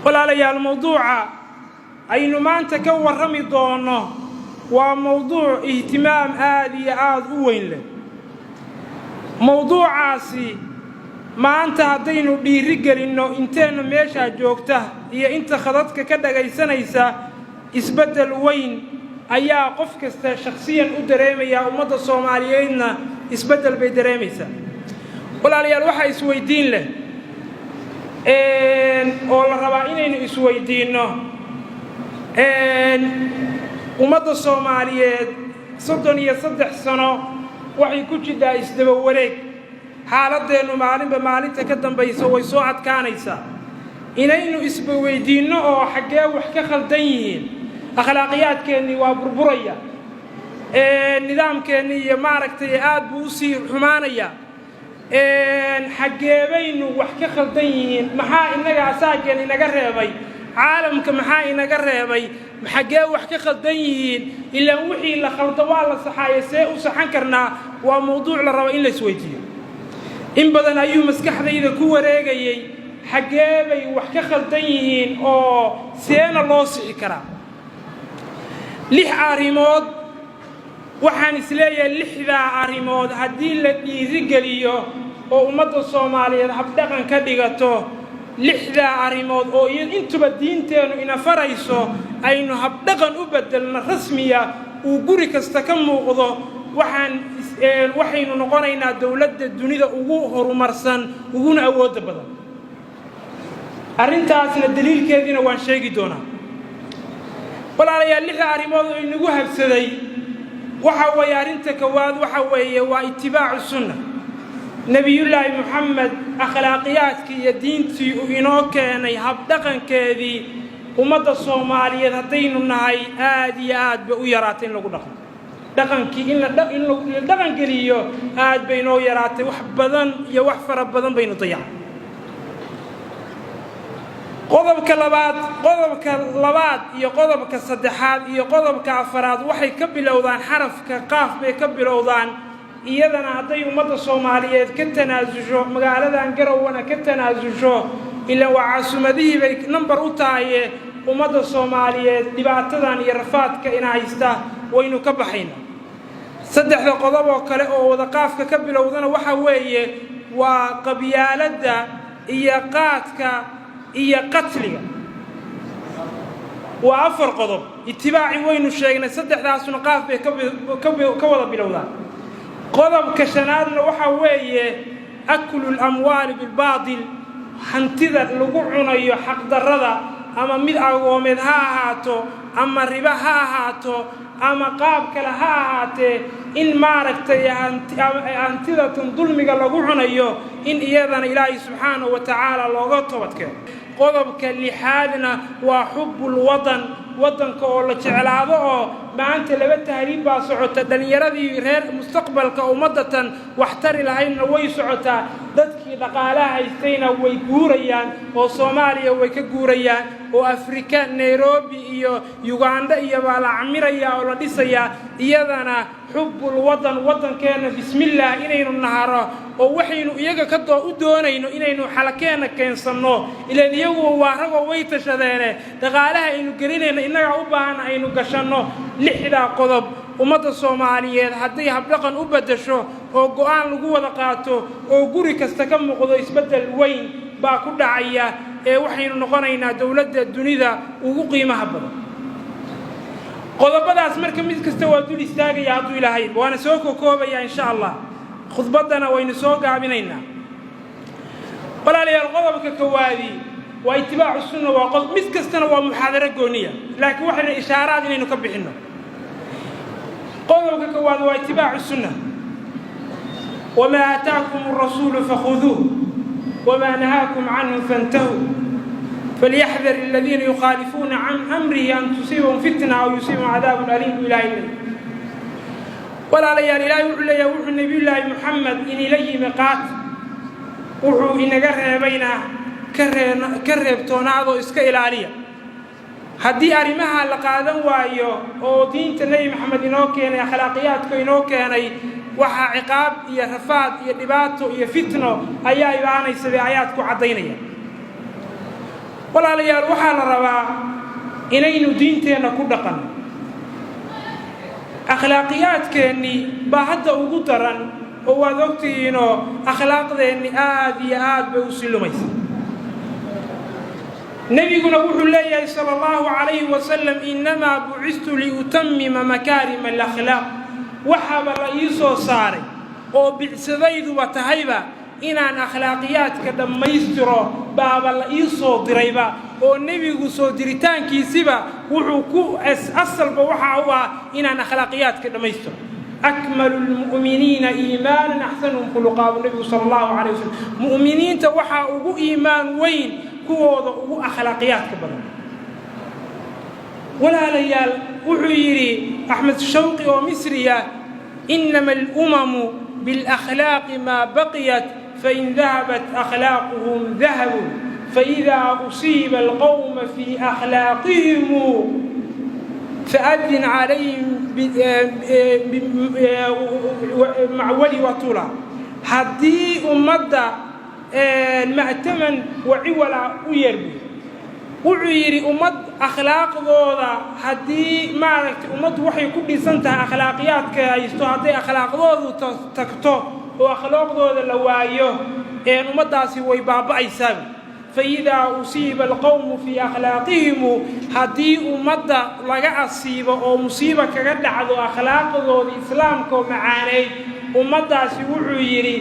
Walaalayaal, mowduuca aynu maanta ka warrami doonno waa mowduuc ihtimaam aad iyo aad u weyn leh. Mowduucaasi maanta haddaynu dhiiri gelinno, inteenna meeshaa joogta iyo inta khadadka ka dhagaysanaysa, isbeddel weyn ayaa qof kasta shakhsiyan u dareemayaa, ummadda Soomaaliyeedna isbeddel bay dareemaysaa. Walaalayaal, waxaa isweyddiin leh oo la rabaa inaynu isweyddiinno: ummadda Soomaaliyeed 33 sano waxay ku jidhaa isdaba wareeg. Xaaladdeennu maalinba maalinta ka dambaysa way soo adkaanaysaa. Inaynu isbaweyddiinno oo xaggee wax ka khaldan yihiin? Akhlaaqiyaadkeennii waa burburaya, nidaamkeennii iyo maaragtay aad buu usii xumaanaya. Xaggee baynu wax ka khaldan yihiin? Maxaa innaga asaageen inaga reebay? Caalamka maxaa inaga reebay? Xaggee wax ka khaldan yihiin? Ilaan wixii la khaldo waa la saxaaye, see u saxan karnaa? Waa mawduuc la rabo in la isweydiiyo. In badan ayuu maskaxdayda ku wareegayey xaggee bay wax ka khaldan yihiin oo seena loo sixi karaa. Lix arrimood waxaan isleeyahay, lixdaa arrimood haddii la dhiirigeliyo oo ummadda Soomaaliyeed habdhaqan ka dhigato, lixdaa arrimood oo intuba diinteennu ina farayso, aynu habdhaqan u beddelno rasmiya, uu guri kasta ka muuqdo, waxaynu noqonaynaa dowladda dunida ugu horumarsan uguna awoodda badan. Arrintaasna daliilkeediina waan sheegi doonaa. Walaalayaal, lixda arrimood oo inagu habsaday waxa weeye: arrinta kowaad waxa weeye waa itibaacu sunna. Nebiyullaahi Moxamed akhlaaqiyaadkii iyo diintii uu inoo keenay, habdhaqankeedii, ummadda Soomaaliyeed haddaynu nahay aad iyo aad bay u yaraatay in lagu dhaqmo. Dhaqankii in la dhaqangeliyo aad bay inoo yaraatay. Wax badan iyo wax fara badan baynu dayacay. Qodobka labaad iyo qodobka saddexaad iyo qodobka afaraad waxay ka bilowdaan xarafka qaaf bay ka bilowdaan. Iyadana hadday ummadda Soomaaliyeed ka tanaasusho, magaaladan Garowana ka tanaasusho, ilaan waa caasimadihii bay number u tahaye, ummadda Soomaaliyeed dhibaatadan iyo rafaadka ina haysta waynu ka baxaynaa. Saddexda qodob oo kale oo wadaqaafka ka bilowdana waxa weeye waa qabyaaladda iyo qaadka iyo qatliga. Waa afar qodob. Itibaaci waynu sheegnay, saddexdaasuna qaaf bay ka wada bilowdaan. Qodobka shanaadna waxaa weeye أكل الأموال بالباطل, hantida lagu cunayo xaqdarrada, ama mid agoomeed ha ahaato, ama riba ha ahaato, ama qaab kale ha ahaatee, in maaragtay hantidatan dulmiga lagu cunayo, in iyadana Ilaahay subxaanahu wa tacaala looga toobadkeeno. Qodobka lixaadna waa حب الوطن, waddanka oo la jeclaado. Oo maanta laba tahriib baa socota. Dhallinyaradii reer mustaqbalka ummaddatan wax tari lahaydna way socotaa, dadkii dhaqaalaha haystayna way guurayaan oo Soomaaliya way ka guurayaan, oo Afrika, Nairobi iyo Yugandha iyo baa la camirayaa oo la dhisayaa. Iyadana حب الوطن, waddankeenna bismillaah inaynu naharo oo waxaynu iyaga ka u doonayno inaynu xalakeenna keensanno, ilaan iyaguba waa ragoo way tashadeene, dhaqaalaha aynu gelinayno innagaa u baahan aynu gashanno. Lixdaa qodob ummadda Soomaaliyeed hadday habdhaqan u beddesho oo go'aan lagu wada qaato oo guri kasta ka muuqdo, isbeddel weyn baa ku dhacaya ee waxaynu noqonaynaa dowladda dunida ugu qiimaha badan. Qodobadaas marka mid kasta waa dul istaagaya hadduu Ilaahay, waana soo kokoobayaa insha Allah, khudbaddana waynu soo gaabinaynaa. Walaalayaal, qodobka kowaadi waa itibaacu sunna. Waa qodob mid kastana waa muxaadaro gooniya, laakiin waxaynu ishaaraad inaynu ka bixinno. Qodobka kowaad waa itibaacu sunna. وما آتاكم الرسول فخذوه وما نهاكم عنه فانتهوا فليحذر الذين يخالفون عن أمره أن تصيبهم فتنة أو يصيبهم عذاب أليم. Ilaahay leey, walaalayaal, Ilaahay wuxuu leeyahay: wuxuu Nebiyullaahi Moxamed inila yimi qaat, wuxuu inaga reebayna ka reebtoonaadoo iska ilaaliya. Haddii arrimaha la qaadan waayo oo diinta Nebi Maxamed inoo keenay, akhlaaqiyaadka inoo keenay, waxaa ciqaab iyo rafaad iyo dhibaato iyo fitno ayaa imaanaysa bay aayaad ku caddaynaya. Walaalayaal, waxaa la rabaa inaynu diinteenna ku dhaqanno. Akhlaaqiyaadkeennii baa hadda ugu daran, oo waad ogtihiinoo akhlaaqdeenni aad iyo aad bay u silumaysa. Nebiguna wuxuu leeyahay, sala allahu calayhi wasalam: "Innamaa bucistu liutamima makaarima alakhlaaq." Waxaaba la ii soo saaray oo bicsadayduba tahayba inaan akhlaaqiyaadka dhammaystiro baaba la ii soo dirayba, oo nebigu soo diritaankiisiba wuxuu ku asalba waxa u ah inaan akhlaaqiyaadka dhammaystiro. "Akmalu lmu'miniina iimaanan axsanuhum khuluqaa," buu nebigu sala allahu calayh wasalam. Mu'miniinta waxaa ugu iimaan weyn kuwooda ugu akhlaaqiyaadka badan. Walaalayaal, wuxuu yidhi Axmed Shawqi oo Misriya: "Inama alumamu biاlakhlaaqi maa baqiyat, fain dahabat akhlaaquhum dahabuu, faidaa usiiba alqowma fii akhlaaqihim faadin calayhim macwali watula." Haddii ummadda ma'taman waciwala u yeerbuy, wuxuu yidhi ummad akhlaaqdooda haddii maaragtay, ummaddu waxay ku dhisan tahay akhlaaqiyaadka haysto, hadday akhlaaqdoodu tagto oo akhlaaqdooda la waayo, ummaddaasi way baaba'aysaa. "Faidaa usiiba alqowmu fii akhlaaqihimu," haddii ummadda laga asiibo oo musiiba kaga dhacdo akhlaaqdooda Islaamka oo macaaneyd, ummaddaasi wuxuu yidhi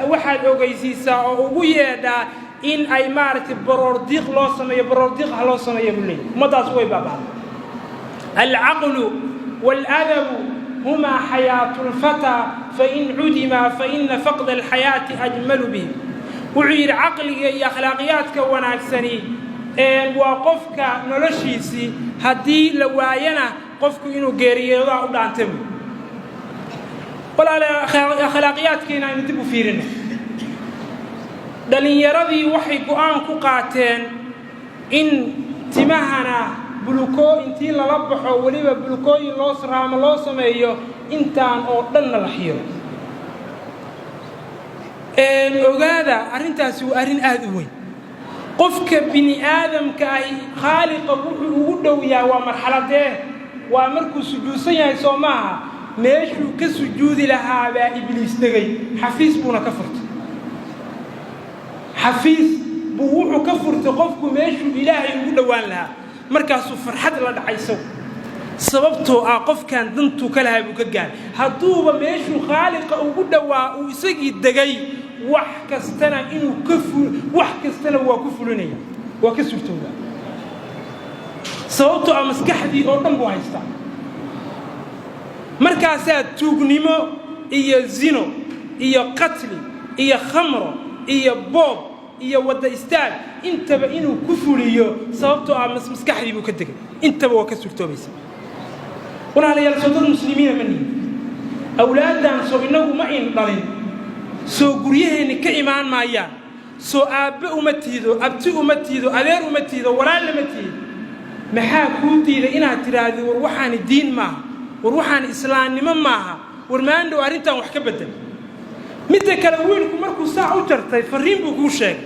waxaad ogeysiisaa oo ugu yeedhaa in ay maaragtay baroordiiq loo sameeyo, baroordiiq ha loo sameeyo, buu leeyahy. Ummaddaasi way baaba'day. "Alcaqlu waaladabu humaa xayaatu lfataa, fain cudimaa faina faqda alxayaati ajmalu bihim." Wuxuu yidhi caqliga iyo akhlaaqiyaadka wanaagsani waa qofka noloshiisii, haddii la waayana qofku inuu geeriyoodaa u dhaanta buy. Walaale, akhlaaqiyaadkiina aynu dib u fiirino. Dhallinyaradii waxay go'aan ku qaateen in timahana bulukoo intii lala baxo, weliba bulukooyin loo raamo loo sameeyo, intaan oo dhanna la xiiro. Ogaada, arrintaasi waa arrin aada u weyn. Qofka bini aadamka ahi Khaaliqa wuxuu ugu dhow yahay waa marxaladee? Waa markuu sujuudsan yahay, soo maaha? Meeshuu ka sujuudi lahaa baa Ibliis degay, xafiis buuna ka furtay. Xafiis buu wuxuu ka furtay qofku meeshuu Ilaahay ugu dhowaan lahaa. Markaasuu farxad la dhacay isagu, sababtoo ah qofkan dantuu ka lahaa buu ka gaaray. Hadduuba meeshuu Khaaliqa ugu dhowaa uu isagii degay, wax kastana inuu ka fu wax kastana waa ku fulinaya, waa ka suurtoodaa, sababtoo ah maskaxdii oo dhan buu haystaa. Markaasaa tuugnimo iyo zino iyo qatli iyo khamro iyo boob iyo wadda istaag intaba inuu ku fuliyo, sababtoo ah maskaxdii buu ka degay, intaba waa ka suurtoobaysa. Walaalayaal, soo dad Muslimiina ma nihin? Awlaaddan soo innagu ma in dhalin? Soo guryaheenni ka imaan maayaan? Soo aabbe uma tiido, abti uma tiido, adeer uma tiido, walaalna ma tiido? Maxaa kuu diiday inaad tidhaahdi, "War waxaani diin maaha, war waxaan islaamnimo maaha, war maandhow arrintan wax ka beddel"? Midda kale, wiilku markuu saa u jartay, farriin buu kuu sheegay.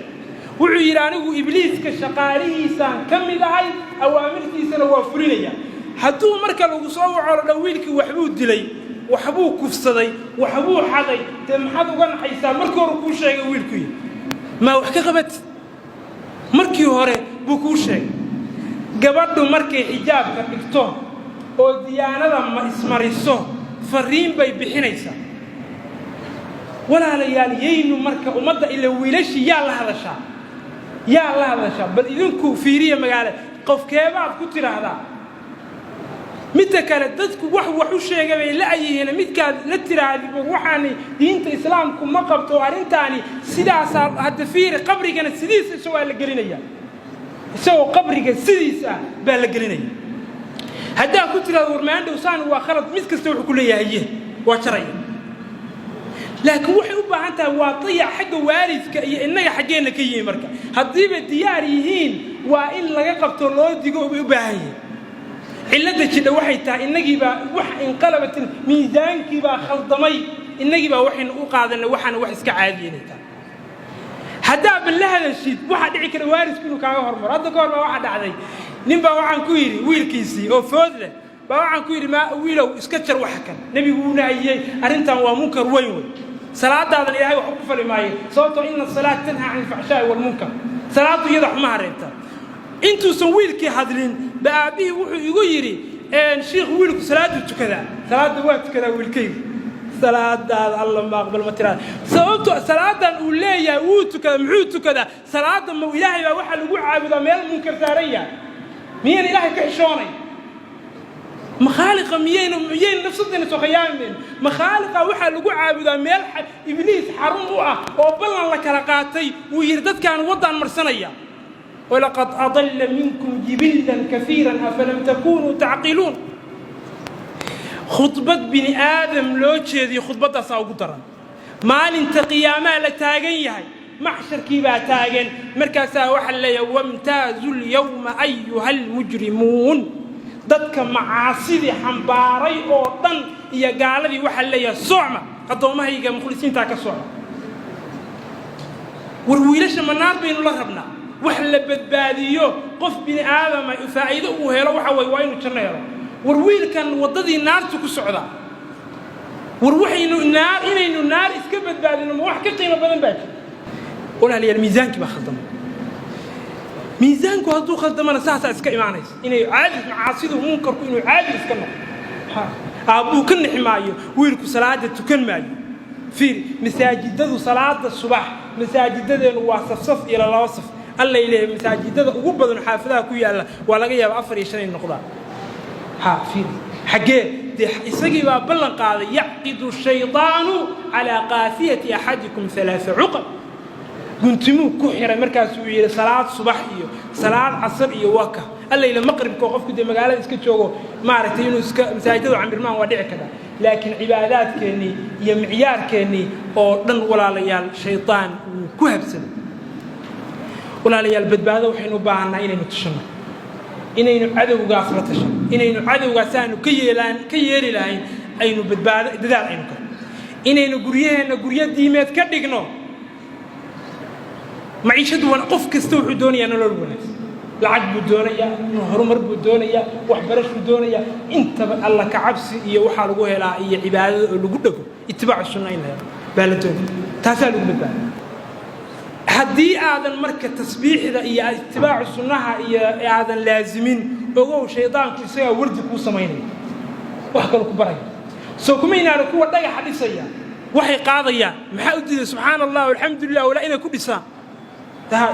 Wuxuu yidhi: "Anigu Ibliiska shaqaalihiisaan ka mid ahay, awaamirtiisana waa fulinaya." Hadduu marka lagu soo waco la dhow wiilkii waxbuu dilay, waxbuu kufsaday, waxbuu xaday, dee maxaad uga naxaysaa? Markii hore kuu sheegay wiilku yidhi, maa wax ka qabatid? Markii hore buu kuu sheegay. Gabadhu markay xijaabka dhigto oo diyaanada ma ismariso, farriin bay bixinaysaa. Walaalayaal, yaynu marka ummadda ila wiilashii yaa la hadashaa, yaa la hadashaa? Bal idinku fiiriya, magaala qofkeebaad ku tidhaahdaa? Midda kale, dadku wax u sheega bay la'yihiin. Midkaad la tiraahdi, "Waxaani diinta Islaamku ma qabto arrintaani sidaasaa," hadda fiiri, qabrigana sidiisa isagoo la gelinaya, isagoo qabriga sidiisa ah baa la gelinaya. Haddaa ku tiraahdo, "War maandhow saan waa khalad," mid kasta wuxuu ku leeyahay, "Ye waa jaraya." Laakiin waxay u baahan tahay waa dayac xagga waalidka iyo innaga xaggeenna ka yimi. Marka haddiiba diyaar yihiin, waa in laga qabto, loo digo bay u baahan yihiin. Cilladda jidha waxay tahay innagiibaa wax inqalabatin, miisaankiibaa khaldamay. Innagiibaa waxaynu u qaadanay waxaana wax iska caadiya inay tahay. Haddaaba la hadashid, waxaa dhici kara waarisku inuu kaaga hormaro. Hadda ka hor baa waxaa dhacday, nin baa waxaan ku yidhi wiilkiisii oo food leh baa waxaan ku yidhi, "Ma wiilow, iska jar waxa kan, Nebigu wuu nahiyey arrintan, waa munkar weyn wey. Salaadaadan Ilaahay wax ku fali maayo, sababtoo إن الصلاة تنهى عن الفحشاء والمنكر." Salaaddu iyada xumaha reebta. Intuusan wiilkii hadlin ba aabbihii wuxuu igu yidhi, "Shiikh, wiilku salaaduu tukadaa, salaadda waa tukadaa wiilkaygu." "Salaadaada Alla ma aqbal," ma tiraada? Sababto salaadan uu leeyahay wuu tukadaa, muxuu tukadaa? Salaada ma Ilaahay baa waxaa lagu caabudaa meel munkar saaran yahay? Miyayna Ilaahay ka xishoonay? Makhaaliqa miyayna nafsadayna soo khiyaami? Makhaaliqa waxaa lagu caabudaa meel Ibliis xarun u ah oo ballan la kala qaatay, uu yidhi dadkaan waddaan marsanaya? ولقد أضل منكم جبلا كثيرا أفلم تكونوا تعقلون. Khudbad bini aadam loo jeediyo khudbaddaasaa ugu daran. Maalinta qiyaamaha la taagan yahay, maxsharkii baa taagan, markaasaa waxaa leeyahay, وامتازوا اليوم أيها المجرمون. Dadka macaasidii xambaaray oo dhan iyo gaaladii waxaa leeyahay, "Socma addoommahayga mukhlisiintaa ka socma." War wiilasha ma naar baynu la rabnaa? Wax la badbaadiyo qof bini aadama faa'iido uu helo waxa waye waa inuu janno helo. War wiilkan waddadii naartu ku socdaa. War waxaynu naar inaynu naar iska badbaadino, ma wax ka qiimo badan baa jira? Walaalayaal, miisaankii baa khaldamay. Miisaanku hadduu khaldamana saasaa iska imaanaysa, inay caadi macaasidu, munkarku inuu caadi iska noqdo. Aabbuu ka nixi maayo, wiilku salaada tukan maayo. Fiir, masaajidadu salaada subax masaajidadeennu waa safsaf iyo laba saf. Allay leeyahay, masaajidada ugu badan xaafadaha ku yaalla waa laga yaaba afar iyo shan ay noqdaan. Ha fiir, xaggee dee isagii baa ballan qaaday, يعقد الشيطان على قافية أحدكم ثلاث عقد. Guntimuu ku xiray, markaasuu yidhi salaad subax iyo salaad casar iyo waka allayla maqribka. Qofku dee magaalada iska joogo, maaragtay, inuu iska masaajidadu camirmaan waa dhici karta, laakiin cibaadaadkeennii iyo micyaarkeennii oo dhan, walaalayaal, shaydaan wuu ku habsaday. Walaalayaal, badbaado waxaynu u baahanaa inaynu tashanno, inaynu cadowgaas la tashanno, inaynu cadowgaas aanu ka yeelaan ka yeeli lahayn, aynu badbaado dadaal aynu karno, inaynu guryaheenna guryo diimeed ka dhigno. Maciishadu, qof kasta wuxuu doonayaa nolol wanaagsan, lacag buu doonayaa, horumar buu doonayaa, waxbarashuu doonayaa. Intaba Alla ka cabsi iyo waxaa lagu helaa iyo cibaadada oo lagu dhego, itibaacu sunna in la helo baa la doonaya. Taasaa lagu badbaada. Haddii aadan marka tasbiixda iyo itibaacu sunnaha iyo aadan laazimin, ogow, shaydaanku isagaa wardi kuu samaynaya, wax kale ku baraya. Soo kumaynaana kuwa dhagaxa dhisaya waxay qaadayaan? Maxaa u diiday subxaana Allah, alxamdu lilah, walaa inay ku dhisaan?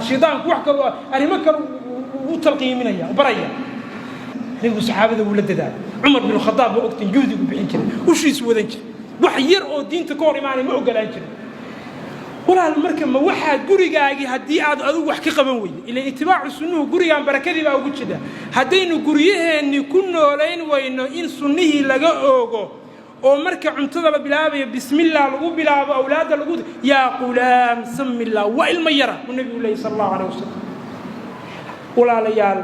Shaydaanku wax kaloo, arrimo kale u talqiiminaya, baraya. Nebigu saxaabada wuu la dadaalay. Cumar bin Khadaab waa ogtan juhdigu bixin jiray, ushiisu wadan jiray, wax yar oo diinta ka hor imaanay ma ogolaan jirin. Walaal, marka ma waxaad gurigaagii haddii aad adigu wax ka qaban weyda, ila itibaacu sunnuhu gurigaan barakadii baa ugu jira. Haddaynu guryaheennii ku noolayn weyno in sunnihii laga oogo, oo marka cuntada la bilaabayo bismillah lagu bilaabo, awlaadda lagu "يا غلام سم الله", waa ilmo yara uu Nebigu leeyay sala Allahu calayh wasalam. Walaalayaal,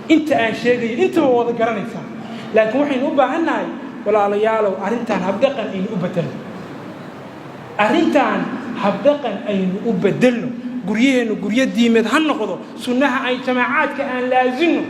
inta aan sheegayo intaba wada garanaysaa, laakiin waxaynu u baahannahay, walaalayaalow, arrintan habdhaqan aynu u bedelno, arrintan habdhaqan aynu u bedelno. Guryaheennu guryo diimeed ha noqdo, sunnaha ay jamaacaadka aan laazino.